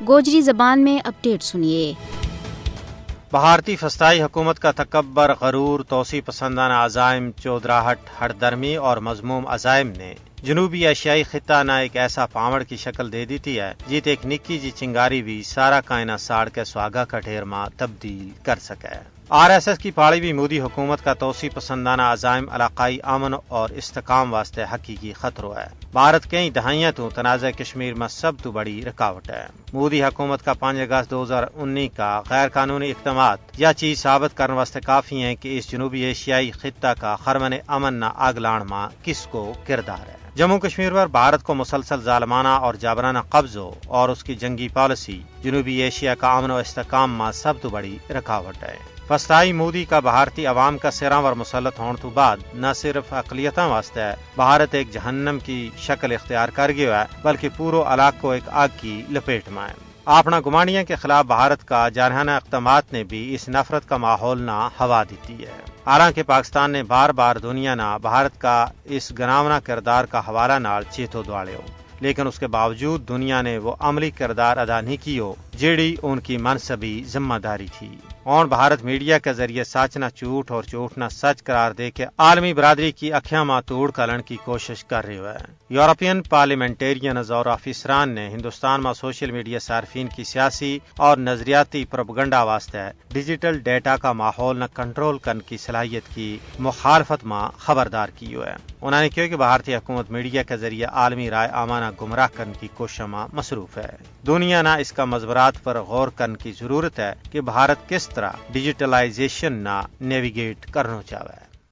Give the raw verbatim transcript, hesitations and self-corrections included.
گوجری زبان میں اپڈیٹ سنیے۔ بھارتی فستائی حکومت کا تکبر، غرور، توسیع پسندانہ عزائم، چودراہٹ، ہٹ درمی اور مذموم عزائم نے جنوبی ایشیائی خطہ نا ایک ایسا پاوڑ کی شکل دے دیتی ہے جیت ایک نکی جی چنگاری بھی سارا کائنا ساڑ کے سواگا کا ڈھیر ما تبدیل کر سکے۔ آر ایس ایس کی پاڑی بھی مودی حکومت کا توسیع پسندانہ عزائم علاقائی امن اور استحکام واسطے حقیقی خطرو ہے۔ بھارت کئی دہائیاں تو تنازع کشمیر ما سب تو بڑی رکاوٹ ہے۔ مودی حکومت کا پانچ اگست دو ہزار انی کا غیر قانونی اقدامات یا چیز ثابت کرنے واسطے کافی ہیں کہ اس جنوبی ایشیائی خطہ کا خرمن امن نا آگ لان ما کس کو کردار ہے۔ جموں کشمیر پر بھارت کو مسلسل ظالمانہ اور جابرانہ قبضو اور اس کی جنگی پالیسی جنوبی ایشیا کا امن و استحکام ما سب تو بڑی رکاوٹ ہے۔ فستائی مودی کا بھارتی عوام کا سراں ور مسلط ہون تو بعد نہ صرف اقلیتاں واسطے بھارت ایک جہنم کی شکل اختیار کر گیو ہے، بلکہ پورو علاقو ایک آگ کی لپیٹ ما ہے۔ آپنا گمانڈیاں کے خلاف بھارت کا جارحانہ اقدامات نے بھی اس نفرت کا ماحول نا ہوا دیتی ہے۔ حالانکہ پاکستان نے بار بار دنیا نا بھارت کا اس گناونا کردار کا حوالہ نال چیتو دواڑیو، لیکن اس کے باوجود دنیا نے وہ عملی کردار ادا نہیں کیو جیڑی ان کی منصبی ذمہ داری تھی۔ ہون بھارت میڈیا کے ذریعے سچ نا چوٹ اور چوٹ نا سچ قرار دے کے عالمی برادری کی اکھیاں ما توڑ کلن کی کوشش کر رہیو ہے۔ یورپین پارلیمنٹیرینز اور آفیسران نے ہندوستان ما سوشل میڈیا صارفین کی سیاسی اور نظریاتی پروپیگنڈا واسطے ڈیجیٹل ڈیٹا کا ماحول نا کنٹرول کرن کی صلاحیت کی مخالفت ما خبردار کیو ہے۔ انہوں نے کہیو کہ بھارتی حکومت میڈیا کے ذریعے عالمی رائے عامہ نا گمراہ کرن کی کوششاں ما مصروف ہے۔ دنیا نا اس کا مذبرات پر غور کرن کی ضرورت ہے کہ بھارت کس طرح ڈیجیٹلائزیشن نا نیویگیٹ کرنو چاہوے۔